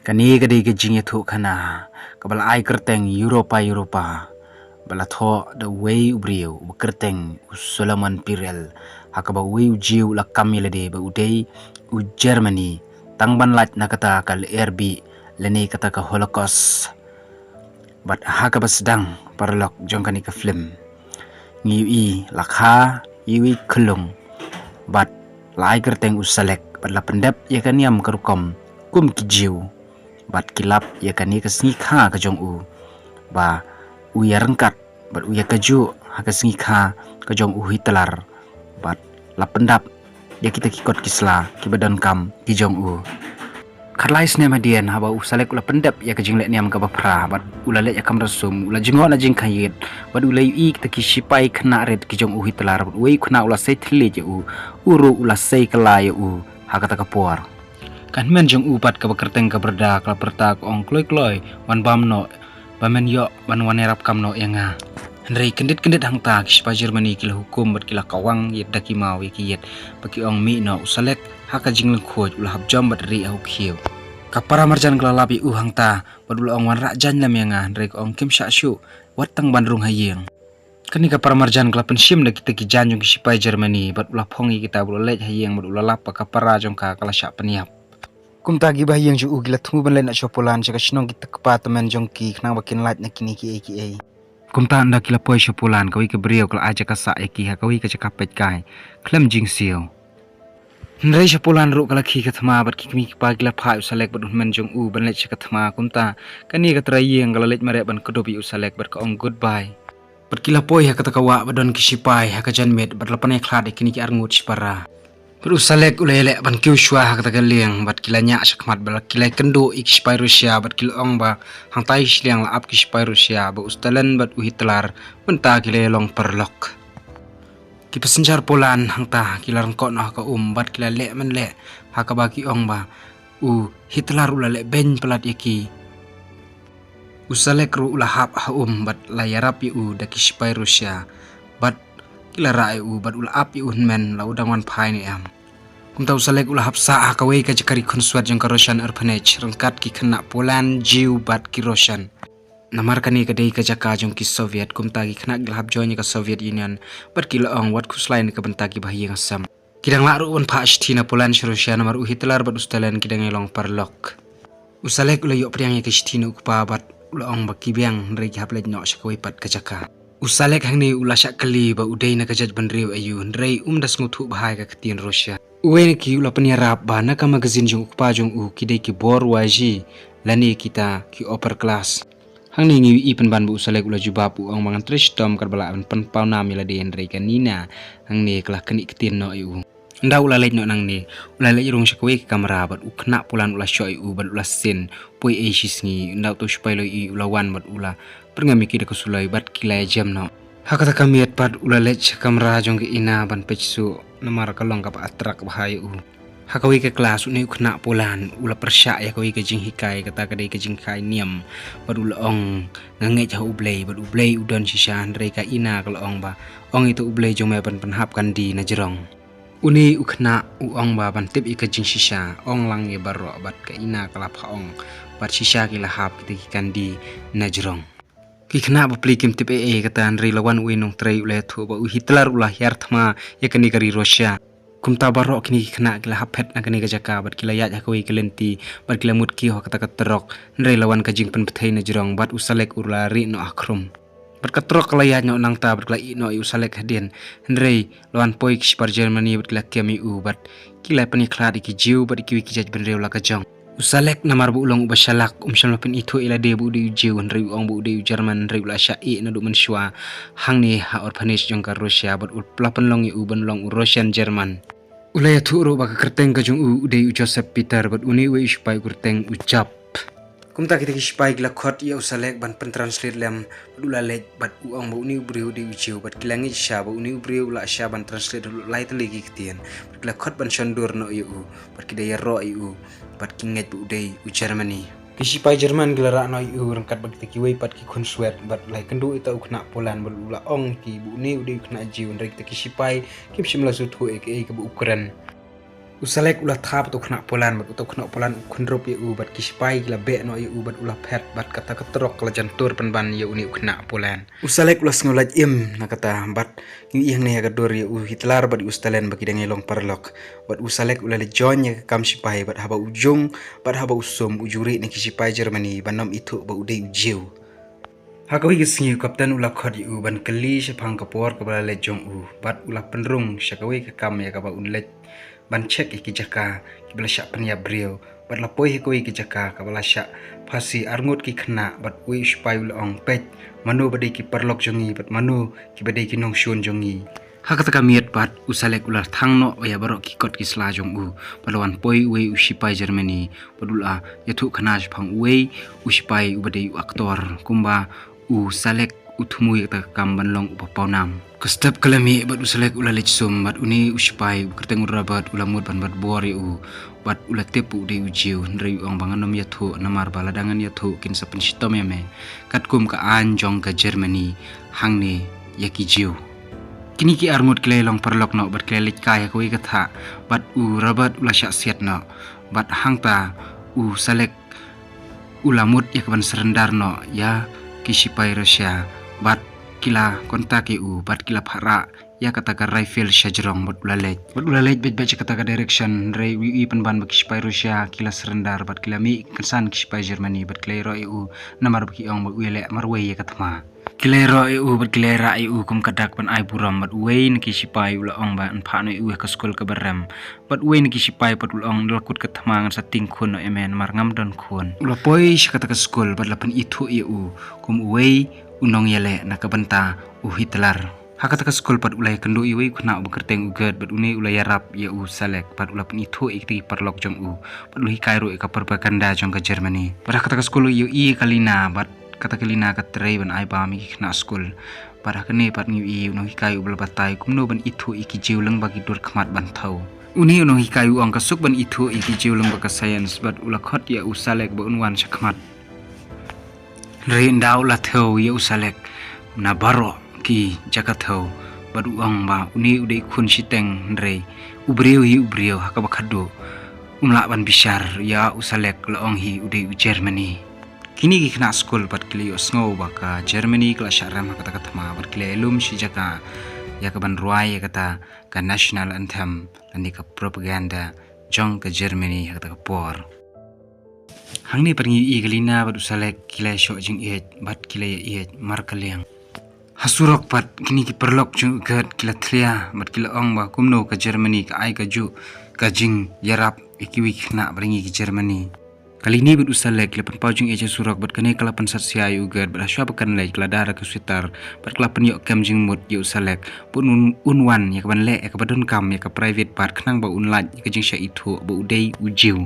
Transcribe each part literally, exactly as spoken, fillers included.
Kane ka dei ka jingïathuhkhana kaba la ai kyrteng Europa Europa, ba la thoh da uwei u briew uba kyrteng u Solomon Pirel, ha kaba uwei u Jiw u la kam ïa lade ba u dei u Germany, tang ban lait na kata ka lyer bih lane kata ka Holocaust. Bad ha kaba sdang paralok jong kane ka film, ngi ïohi la kha ïa uwei u khyllung, bad la ai kyrteng u Salek, bad la pyndep ïa ka niam ka rukom kum ki Jiw, bad ki lap ïa kane ka sngi kha ka jong u, ba u ïaryngkat bad u ïa kajuh ha ka sngi kha ka jong u Hitler, bad la pyndap ïa kita ki kot ki sla kiba donkam ki jong u. Khatlai snem hadien, haba u Salek u la pyndep ïa ka jingleh niam kaba phra, bad u la leit ïa kamra sum, u la jngoh na jingkhaiit, bad u la ïohi kita ki shipai khynnah rit ki jong u Hitler, bad uwei u khynnah u la sei thylliej ïa u, u ruh u la sei kylla ïa u ha kata ka por. Ka hynmen jong u pat kaba kyrteng ka Breda ka la pyrta, ka ong, "Kloi kloi, wan bam noh, ba men ïoh ban wan ïarap kam noh ïa nga." Hynrei kyndit kyndit hangta ki shipai Germany ki la hukum bad ki la kawang ïit da ki maw ïa ki ïit, ba ki ong, "Mih noh." U Salek ha ka jinglyngkhuid u la hap jam bad rieh ha u khiew. Ka para marjan ka la lap ïa u hangta bad u la ong, "Wan rah jaiñ lem ïa nga." Hynrei ka ong, "Kim shah shuh, wat tang ban rung ha ïing." Kane ka para marjan ka la pynshim da kita ki jaiñ jong ki shipai Germany, bad u la phong ïa kita bad u la leit ha ïing, bad u la lap ba ka para jong ka ka la shah pynïap. Kumta kiba ha ïing jong u ki la thmu ban leit noh sha Poland, sha ka shnong kita ki kpa tymmen jong ki, khnang ba kin lait na kine kiei kiei. Kumta ynda ki la poi sha Poland, kawei ka briew ka la ai jaka sah ïa ki ha kawei ka jaka peit kai khlem jingsiew. Hynrei sha Poland ruh ka la khie ka thma, bad ki kmie ki kpa ki la phah ïa u Salek bad u hynmen jong u ban leit sha ka thma. Kumta kane ka trai ïing ka la leit mareh ban kdup ïa u Salek bad ka ong goodbye. Bad ki la poi ha kata ka wah ba don ki shipai ha ka janmiet, bad la pynïakhlad ïa kine ki arngut shipara. Bad u Salek u la ïaleh ban kiew shuwa ha kata ka lieng, bad ki la ñiah shakhmat, bad ki la kynduh ïa ki shipai Russia, bad ki la ong ba hangtai shiliang la ap ki shipai Russia, ba u Stalin bad u Hitler mynta ki la ïalong paralok. Ki passenger Poland hangta ki la ryngkoh noh ha ka um, bad ki la leh mynleh ha kaba ki ong ba u Hitler u la leh beiñ palat ïa ki. U Salek ruh u la hap ha um bad la ïarap ïa u da ki shipai Russia, bad ki la rah ïa u, bad u la ap ïa u hynmen la u dang wan phai ne em. Kumta u Salek u la hap sah ha kawei ka jaka ri khunswet jong ka Russian orphanage ryngkat ki khynnah Poland, Jiw bad ki Russian. Namar kane ka dei ka jaka jong ki Soviet, kumta ki khynnah ki la hap join ïa ka Soviet Union, bad ki la ong, wat khuslai na ka bynta kiba ha ïing ha sem. Ki dang lah ruh ban phah shithi na Poland sha Russia, namar u Hitler bad u Stalin ki dang ïalong paralok. U Salek u la ïoh pdiang ïa ka shithi na u kpa bad u la ong ba ki biang, hynrei ki hap leit noh sha kawei pat ka jaka. U Salek hangne u la shah kylli ba u dei na ka jaitbynriew aïu, hynrei um da sngewthuh bha ïa ka ktien Russia. Uwei na ki u la pynïarap ba na ka magazine jong u kpa jong u ki dei ki bor waji, lane kita ki upper class. Hangne ngi ïohi pynban ba u Salek u la jubab, u ong ba ngan trei shitom katba lah ban pynpaw nam ïa lade, hynrei ka Nina hangne ka la knieh ktien noh ïa u. Ynda u la leit noh nangne, u la leit rung sha kawei ka kamra bad u khynnah Poland u la shoh ïa u bad u la sien, poi ei shisngi. Ynda uto u shipai u la ïohi u la wan bad u la pyrngem ïa ki da ka suloi bad ki la ïa jem noh. Ha kata ka miet pat u la leit sha kamra jong ka Ina ban peit shuh, namar ka long kaba atrak bha ïa u. Ha kawei ka klas une u khynnah Poland u la pyrshah ïa kawei ka jinghikai, kata ka dei ka jinghikai niam, bad u la ong, "Nga ngeit ha U Blei, bad U Blei u don shisha." Hynrei ka Ina ka la ong ba, "Ong ïa uto U Blei jong me ban pynhap kandi na jrong." Une u khynnah u ong ba ban tip ïa ka jingshisha, ong lang ïa baroh, bad ka Ina ka la phah ong, bad shisha ki la hap kita ki kandi na jrong. Ki khynnah bapli kim tip ei ei kata, hynrei la wan uwei u nongtrei u la ïathuh ba u Hitler u la hiar thma ïa kane ka ri Russia. Kumta baroh kine ki khynnah ki la hap phet na kane ka jaka bad ki la ïaid ha kawei ka lynti bad ki la mut kiew ha kata ka trok, hynrei la wan ka jingpynpyrthei na jrong bad u Salek u la rieh noh ha khrum. Bad ka trok ka la ïaid noh nangta bad ka la ïeh noh ïa u Salek hadien, hynrei la wan poi ki shipai Germany bad ki la kem ïa u bad ki la pynïakhlad ïa ki Jiw bad ïa kiwei ki jaitbynriew la ka jong. U Salek namar ba u long uba shalak, um shym la pynithuh ïa lade ba u dei u Jiw, hynrei u ong ba u dei u German, hynrei u la shah ïeh naduh mynshuwa hangne ha orphanage jong ka Russia, bad u la pynlong ïa u ban long u Russian German. U la ïathuh ruh ba ka kyrteng ka jong u u dei u Joseph Peter, bad une uwei u shipai u kyrteng u Jap. Kumta kita ki shipai ki la khot ïa u Salek ban pyntranslate lem, bad u la leit, bad u ong ba une u briew u dei u Jiw, bad ki la ngeit shisha ba une u briew u la shah ban translate haduh lai tylli ki ktien, bad ki la khot ban shon dur noh ïa u, bad ki da ïaroh ïa u, bad ki ngeit ba u dei u Germany. Ki shipai German ki la rah noh ïa u ryngkat bad kita kiwei pat ki khunswet, bad la ïakynduh ïa uta u khynnah Poland, bad u la ong ïa ki ba une u dei u khynnah Jiw, hynrei kita ki shipai kim shym la sngewthuh ïa kaei kaba u kren. U Salek u la thap uto u khynnah Poland bad uto u khynnah Poland u khynrup ïa u bad ki sipai ki la beh noh ïa u bad u la phet bad kata ka trok ka la jan tur pynban ïa une u khynnah Poland. U Salek u la sngew lait im na kata bad ngi ïohi hangne ha ka dur ïa u Hitler bad u Stalin ba ki dang ïalong paralok. Bad u Salek u la leit join ïa ka kam sipai bad haba u jung bad haba u sum u ju rieh na ki sipai Germany ban ym ithuh ba u dei u Jiw. Ha kawei ka sngi u kapten u la khot ïa u ban kylli shaphang ka por kaba la leit jong u bad u la pynrung sha kawei ka kam ïa kaba un leit ban check ïa ki jaka kiba la shah pynïap briew bad la poi ha kawei ka jaka kaba la shah phasi arngut ki khynnah bad uwei u sipai u la ong, peit mano ba dei ki paralok jong ngi bad mano kiba dei ki nongshun jong ngi. Ha kata ka miet pat u Salek u la thang noh ïa baroh ki kot ki sla jong u bad la wan poi uwei u sipai Germany bad u la ïathuh khana shaphang uwei u sipai uba dei u actor kumba u Salek u thmu ïa kata ka kam ban long u pawnam. Ka step ka la mih bad u Salek u la leit sum bad une u sipai uba kyrteng u Robert u la mut ban bat bor ïa u bad u la tip u dei u Jiw hynrei u ong ba ngan ym ïathuh namar ba lada ngan ïathuh kin sa pynshitom ïa me katkum ka aiñ jong ka Germany hangne ïa ki Jiw. Kine ki arngut ki la long paralok noh bad ki la leit kai ha kawei ka thah bad u Robert u la shah siat noh bad hangta u Salek u la mut ïa ka ban surrender noh ïa ki sipai Russia bad ki la contact ïa u bad ki la phah rah ïa kata ka rifle sha jrong bad u la leit. Bad u la leit beit beit sha kata ka direction hynrei u ïohi pynban ba ki sipai Russia ki la surrender bad ki la mih kynsan ki sipai Germany bad ki la ïaroh ïa u namar ba ki ong ba u ïaleh marwei ïa ka thma. Ki la ïaroh ïa u bad ki la ïarah ïa u kum ka dak ban ai burom bad uwei na ki sipai u la ong ba yn phah noh ïa u ha ka skul kaba rem. Bad uwei na ki sipai pat u la ong, da la kut ka thma ngan sa tieng khun noh ïa me namar ngam don khun. U la poi sha kata ka skul bad la pynithuh ïa u kum uwei u nongïaleh na ka bynta u Hitler. Ha kata ka skul pat u la ïakynduh ïa uwei u khynnah uba kyrteng u Gerd bad une u la ïarap ïa u Salek bad u la pynithuh ïa kita ki paralok jong u bad u la hikai ruh ïa ka propaganda jong ka Germany. Bad ha kata ka skul u ïohi ïa ka Lina bad kata ka Lina ka trei ban ai bam ïa ki khynnah skul. Bad ha kane pat ngi ïohi u nonghikai uba la batai kumno ban ithuh ïa ki Jiw lyngba ki dur khmat ban thew. Une u nonghikai u ong ka suk ban ithuh ïa ki Jiw lyngba ka science bad u la khot ïa u Salek ba un wan sha khmat. Hynrei ynda u la thew ïa u Salek na baroh ki jaka thew bad u ong ba une u dei khun shiteng hynrei u briew hi u briew ha kaba khadduh. Um lah ban bishar ïa u Salek, la ong hi u dei u Germany. Kine ki khynnah skul pat ki la ïohsngew ba ka Germany ka la shah rem ha kata ka thma bad ki la ïalum shi jaka ïa ka ban rwai ïa kata ka national anthem lane ka propaganda jong ka Germany ha kata ka por. Hangne pat ngi ïohi ka Lina bad u Salek ki la shoh jingïeit bad ki la ïeit mar ka liang. Ha surok pat kine ki paralok jong u Gerd ki la thlia bad ki la ong ba kumno ka Germany ka ai kajuh ka jingïarap ïa kiwei ki khynnah bad ngi ki Germany. Ka Lini bad u Salek ki la pynpaw jingïeit ha surok bad kane ka la pynsat sia ïa u Gerd bad ha shuwa ba kan leit ka la da da ka sweater bad ka la pynïoh kem jingmut ïa u Salek ba un, un wan ïa ka ban leh ïa ka ba donkam ïa ka private part khnang ba un lait ïa ka jingshah ithuh ba u dei u Jiw.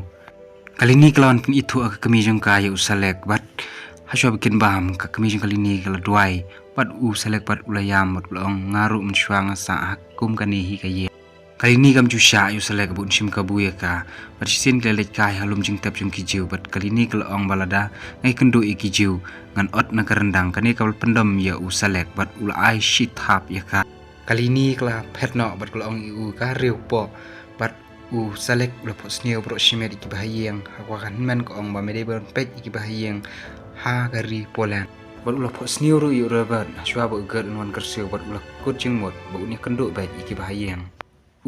Ka Lini ka la wan pynithuh ïa ka kmie jong ka ïa u Salek bad ha shuwa ba kin bam ka kmie jong ka Lini ka la duwai bad u Salek bad u la ïam bad u la ong nga ruh mynshuwa nga sah ha kum kane hi ka ïing. Ka Lini kam ju shah ïa u Salek ba un shim kabu ïa ka bad shisien ki la leit kai ha lum jingtep jong ki Jiw bad ka Lini ka la ong ba lada ngi kynduh ïa ki Jiw ngan ot na ka ryndang. Kane ka la pyndem ïa u Salek bad u la ai shi thap ïa ka. Ka Lini ka la phet noh bad ka la ong ïa u ka riew poh bad u Salek u la phohsniew baroh shimet ïa ki bahaïing ha kaba ka hynmen ka ong ba me dei ban peit ïa ki bahaïing ha ka ri Poland. Bad u la phohsniew ruh ïa u Robert ha shuwa ba u Gerd un wan kyrsiew bad u la kut jingmut ba un ïakynduh beit ïa ki bahaïing.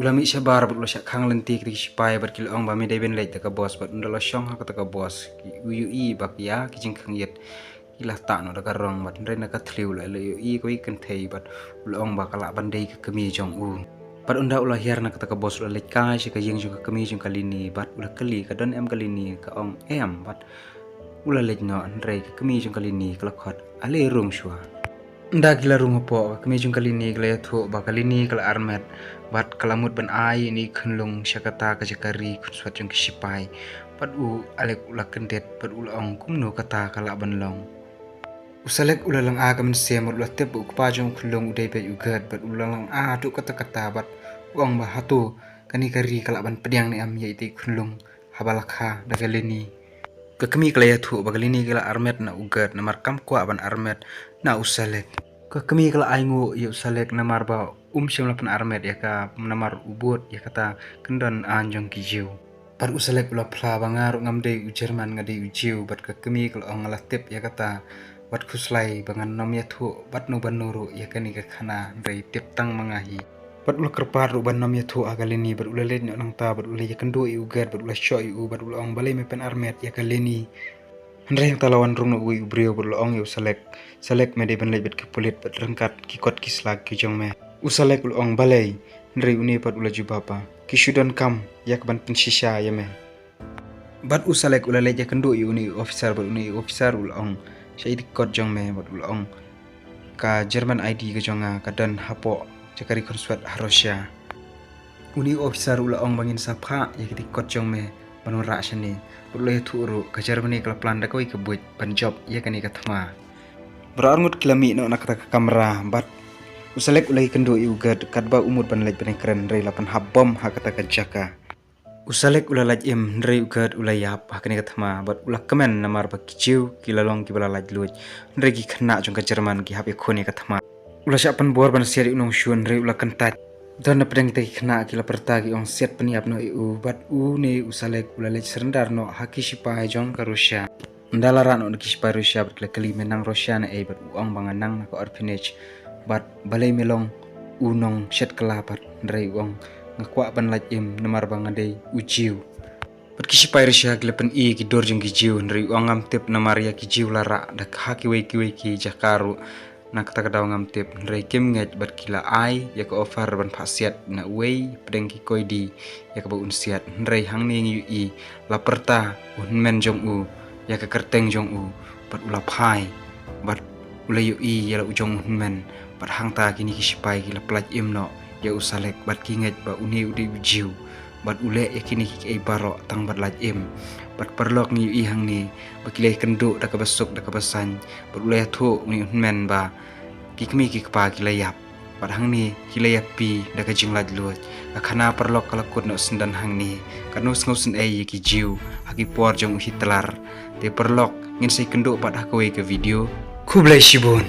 U la mih shabar bad u la shah khang lynti kita ki sipai bad ki la ong ba me dei ban leit da ka bos bad ynda la shong ha kata ka bos u ïohi ba ïa ki jingkhang ïit ki la tah noh da ka rong bad hynrei na ka thliew la ïohi kawei ka kynthei bad u la ong ba ka lah ban dei ka kmie jong u. Bad ynda u la hiar na kata ka bos u la leit kai sha ka ïing jong ka kmie jong ka Lini bad u la kylli ka don em ka Lini, ka ong em bad u la leit noh hynrei ka kmie jong ka Lini ka la khot ale rung shuwa. Ynda ki la rung hapoh ka kmie jong ka Lini ka la ïathuh ba ka Lini ka la armet bad ka la mut ban ai ïa i khunlung sha kata ka jaka ri khunswet jong ki sipai. Bad u Salek u la kyndit bad u la ong kumno kata ka lah ban long. U Salek u la lynga ka mynsiem bad u la tip ba u kpa jong u khunlung u dei beit u Gerd bad u la lynga haduh katta katta bad u ong ba hato kane ka ri ka lah ban pdiang ne em ïa ita i khunlung haba la kha da ka Lini. Ka kmie ka la ïathuh ba ka Lini ka la armet na u Gerd namar kam kwah ban armet na u Salek. Ka kmie ka la ainguh ïa u Salek namar ba Um shym la pynarmet ïa ka namar u bud ïa kata kyndon aiñ jong ki Jiw. Bad u Salek u la phla ba nga ruh ngam dei u German, nga dei u Jiw, bad ka kmie ka la ong nga la tip ïa kata, bad khuslai ba ngan nym ïathuh bad no ban no ruh ïa kane ka khana, hynrei tip tang ma nga hi. Bad u la kyrpad ruh ban nym ïathuh ha ka Leni, bad u la leit noh nangta, bad u la ïakynduh ïa u Gert, bad u la shoh ïa u, bad u la ong balei me pynarmet ïa ka Leni. Hynrei hangta la wan rung noh uwei u briew bad u la ong ïa u Salek, Salek me dei ban leit bad ki pulit bad ryngkat ki kot ki sla ki jong me. U Salek u la ong balei, hynrei une pat u la jubab ba ki shu donkam ïa ka ban pynshisha ïa me. Bad u Salek u la leit ïakynduh ïa une u officer bad une u officer u la ong sha ïa ki kot jong me bad u la ong ka German I D ka jong nga ka don hapoh jaka ri consulate ha Russia. Une u officer u la ong ba ngin sa phah ïa ki kot jong me ban wanrah shane. Bad u la ïathuh ruh ka Germany ka la plan da kawei ka buit ban jop ïa kane ka thma. Baroh arngut ki la mih noh na kata ka kamra bad u Salek u la ïakynduh ïa u Gert katba u mut ban leit ban ïakren hynrei la pynhap bom ha kata ka jaka. U Salek u la lait im hynrei u Gert u la ïap ha kane ka thma bad u la kmen namar ba ki Jiw ki la long kiba la laitluid hynrei ki khynnah jong ka German ki hap ïakhun ïa ka thma. U la shah pynbor ban siat ïa u nongshun hynrei u la kyntait. Don na pdeng kita ki khynnah ki la pyrta ki ong siat pynïap noh ïa u bad une u Salek u la leit surrender noh ha ki sipai jong ka Russia. Ynda la rah noh na ki sipai Russia bad ki la kylli me nang Russia na ei bad u ong ba nga nang na ka orphanage bad balei me long u nongshet kylla pat hynrei u ong nga kwah ban lait im namar ba nga dei u Jiw. Bad ki sipai Russia ki la pyni ki dur jong ki Jiw hynrei u ong ngam tip namar ïa ki Jiw la rah da ha kiwei kiwei ki jaka ruh. Na kata ka daw ngam tip hynrei kim ngeit bad ki la ai ïa ka offer ban phah siat na uwei pdeng ki koidi ïa kaba un siat hynrei hangne ngi ïohi la pyrta u hynmen jong u ïa ka kyrteng jong u bad u la phai bad u la ïohi ïa la u jong u hynmen bad hangta kine ki sipai ki la pyllait im noh ïa u Salek bad ki ngeit ba une u dei u Jiw bad u leh ïa kine kiei baroh tang bad lait im. Bad paralok ngi ïohi hangne ba ki la ïakynduh da kaba suk da kaba saiñ bad u la ïathuh une u hynmen ba ki kmie ki kpa ki la ïap bad hangne ki la ïapi da ka jinglaitluid. Ka khana paralok ka la kut noh syndon hangne. Katno sngewsynei ïa ki Jiw ha ki por jong u Hitler. Te paralok ngin sa ïakynduh pat ha kawei ka video. Khublei shibun.